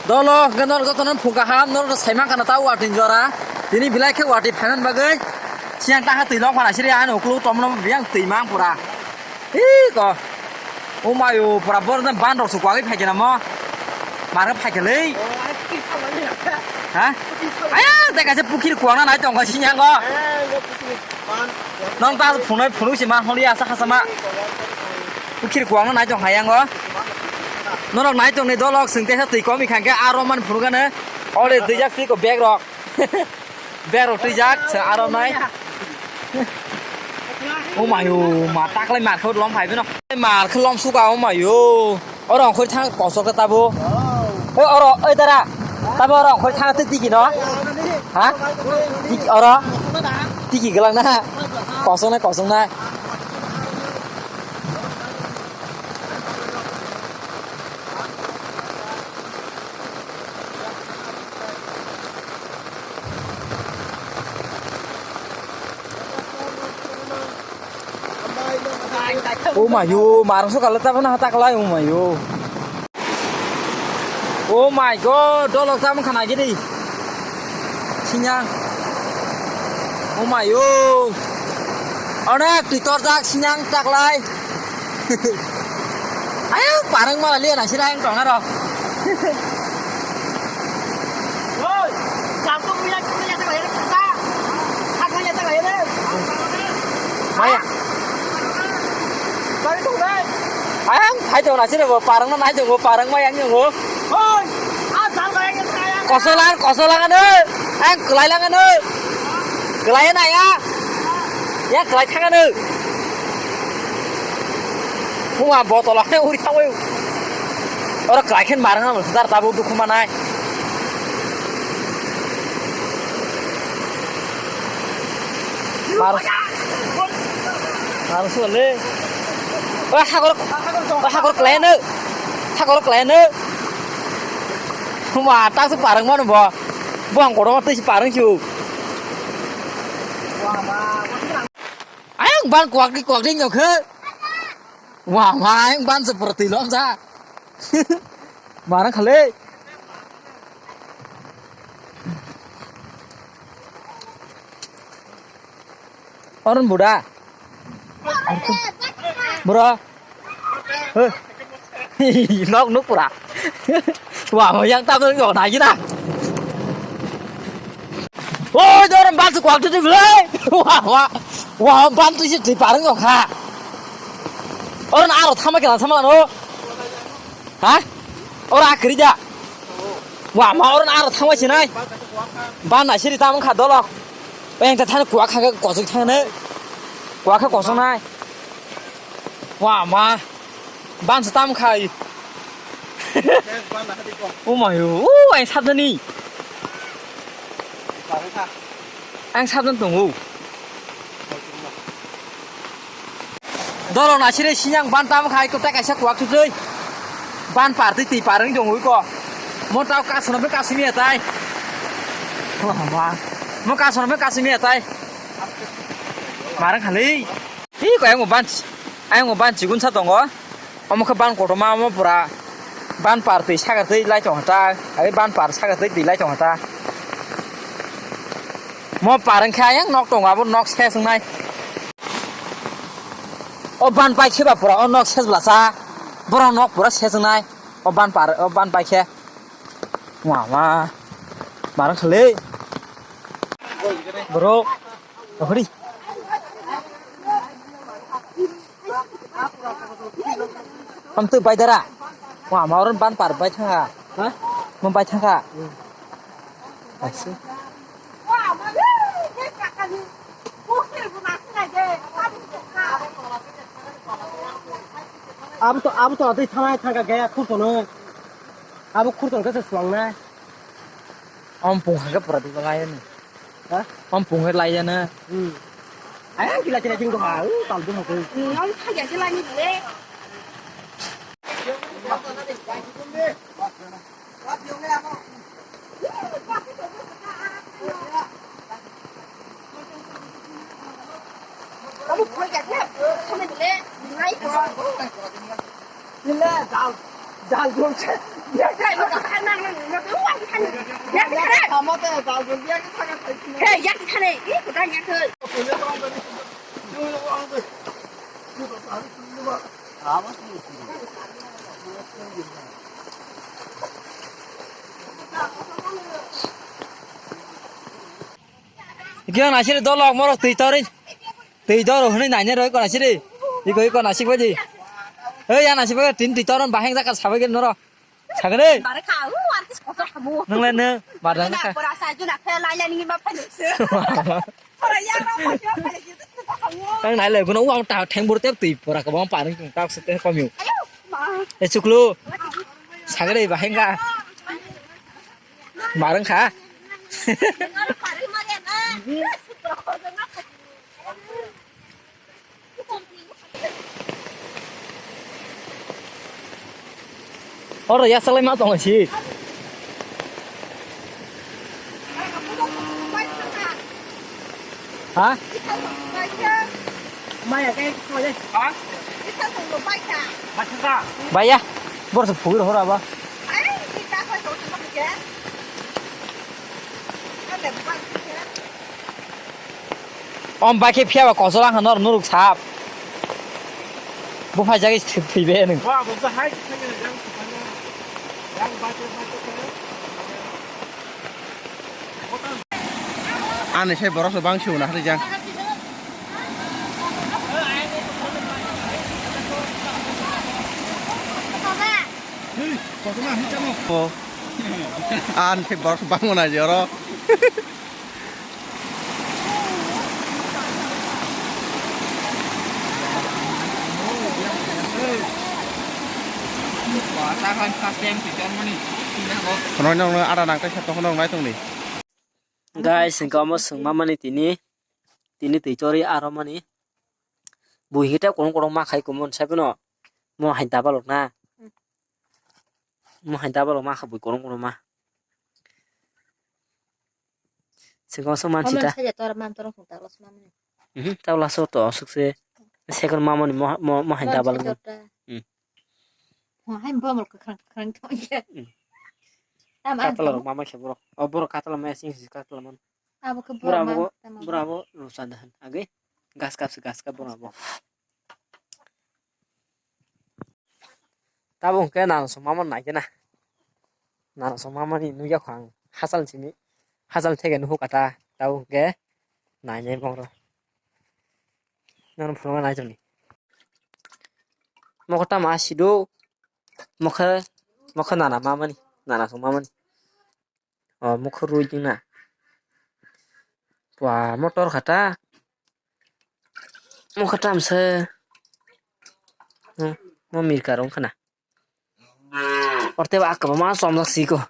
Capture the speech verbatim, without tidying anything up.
Dolo, hwnkhe norok jotono phung kaham, norok sai mankha na ta watwi jora. Tini belai khe watwi phaiman bagwi. Siyan ta ha twi long phana siri, ani uklo tomno biyang twi mang pura. Ih, ko. O mayo, pura bor na ban rok su kwagwi phai khe na mo. Mar khe phai khe lei. Ha? Aya, te kaisa pukhir kwang na nai tong kha sinyango. Nong ta phunai phunu si ma holi asa hasa ma. Pukhir kwang na nai tong hayang o. Norok nai tong ni dolok sing te sa twi komi khan khe aro man phunu gane. Ole twi jak si ko bag rok. Bag rok twi jak se aro nai. O mayo, ma taklai mar khe lom phai bino. Mar khe lom suka o mayo. Oro ongkhor thang kosok ta tabo. Oi oro, oi dara. Tabo oro ongkhor thang twi tiki no. Ha? Tiki oro. Tiki gelang na. Kosong na, kosong na. O mayo, marang so kala tabo na hata kalai o mayo. Oh my God, dolok tamo khana gini. Sinyang. Oh my yo. Onek twi torjak sinyang taklai. Ayo, parang mala liya nasi rang tong aro. Oi, jam tu punya punya tak lahir kita. Hak punya tak lahir. Maya. Bari tu, bari. Ang hai tong nasi rebo parang na nai tong parang maya ang tong. Oi, ah jam kaya kita ya. Kosolang, kosolang ano. Ang kelai lang ano. Kelai na ya. Ya kelai thang ano. Huma botol ang uri thang wayo. Ora kelai khen marang ano sudar tabu dukhu manai. Mar-, mar sole. O hagor, o hagor kelai no. Hagor kelai no. Ma, tak se parang mano bo. Bo ang kotor ma tei se parang su. Ayang ban kuak di kuak di nyok he. Wa, ma, ayang ban se perti lom sa. Marang khale. Orun buda. Bro. He. Nok nuk pura. Wa, yang tam nuk na gina. Oi, dorong ban su kuak tu le. Wa, wa. Wa, ban tu si ti parang kha. Orun aro thama kena thama no. Ha? Ora akhiri da. Wa ma oro aro thangbai sinai. Ban na siri tamung kha dolo. Eng ta thani kuak kha kosik thangno. Kuak kha kosong nai. Wa ma. Ban sa tam khai. O mayo. O ai sabdani. Ang sabdan tongo. Dolo nasire sinyang ban tam khai ko ta kaisa kuak thutui. Ban par twi twi par wng tong ui ko. Mo tau kasono be kasimi atai. Mo kasono be kasimi atai. Marang khali. Hi ko ayang ban. Ayang ban chigun sa tongo. Omo khe ban kotorma, omo pura ban par twi sakar twi lai tong kha ta, ai ban par sakar twi twi lai tong kha ta. Mo par wngkhe ayang nok tongo, abo nok ses wngnai. O ban pai khe ba pura o nok ses bwlasa, borok nok pura ses wngnai. O ban par, o ban pai khe. Mama, marang khali. Borok. Ahori. Am tu bai dara. Wa ma oron ban par bai thanga. Ha? Mo bai thanga. Hmm. Asu. Abo to, abo to tei thanai thangka gaya khurtono. Abo khurton kasa suangnai. Om pung hake pura dula gaya ni. Ha? Om pung he lai jana. Hmm. Ayang kila kila jing doha, uh, tal dum ko. Hmm, om thagi ase lani bile. Kamu koi kya kya? Kamu bile, nai ko. Bile, dal, dal dum se. Bile, dal dum se. Giang nasiri dolok morok twi tori. Twi doro hwnwi naina rw ikko nasiri. Ikko ikko nasik baji. Ei ya nasik baji tin twi toron baheng jaka sabai gel noro. Sagre. Bare kha u artist kotor hamu. Nang le ne barang kha. Pura sa juna khe lai lai ni ma phai se. Pura ya ro ko yo phai se. Nang nai le guno uang ta theng bur tep twi pura ka bang parang tak se te komyu. Ayo ma. E chuklu. Sagre baheng ga. Barang kha. Oro yasalai ma tongo si. Ha? Baya, bor se phugir hora ba. Om bai khe phiya ba kosol ang nor nuruk sap. Bo phai jagis thwi be nung. Ani se borok se bang siuna hari jang. Ani se borok se bang mana joro. Khwnai nokno ada nang kaisa tongkhorno nai tongdi. Guys, hwnkhe omo swngma mani tini, tini twi chori aro mani. Bui hwnkhe tei kwrwng kwrwng ma khai kumun sai phano. Mo hai dabalok na. Mo hai dabalok ma kha bui kwrwng kwrwng ma. Singkong song man sita. Saja tor mam tor khung taklas mam ni. Mhm, taklas to asuk se. Second mamani mo mo mo hai double. Hmm. Mo hai bomol ka khrang khrang to ya. Hmm. Tam an. Katla mama khe borok. O borok katla ma sing sing katla man. Abo ke borok. Borok abo, borok abo rusa dahan. Age gas kap se gas kap borok abo. Tabuk hwnkhe nang song mama nai khe na. Nang song mama ni nugya kho ang. Hachal simi. Hachal theke nuhu kata. Tabuk hwnkhe nai nai bong ro. Nang phunuk nai tongni. Mokhe tamo asi do. Mokhe, mokhe nana mama ni. Nana song mama ni. O mokhe rui ding na. Wa motor kata. Mokhe tam se. Hmm, mo mirka rong khana. Orte ba akaba ma somjak siko.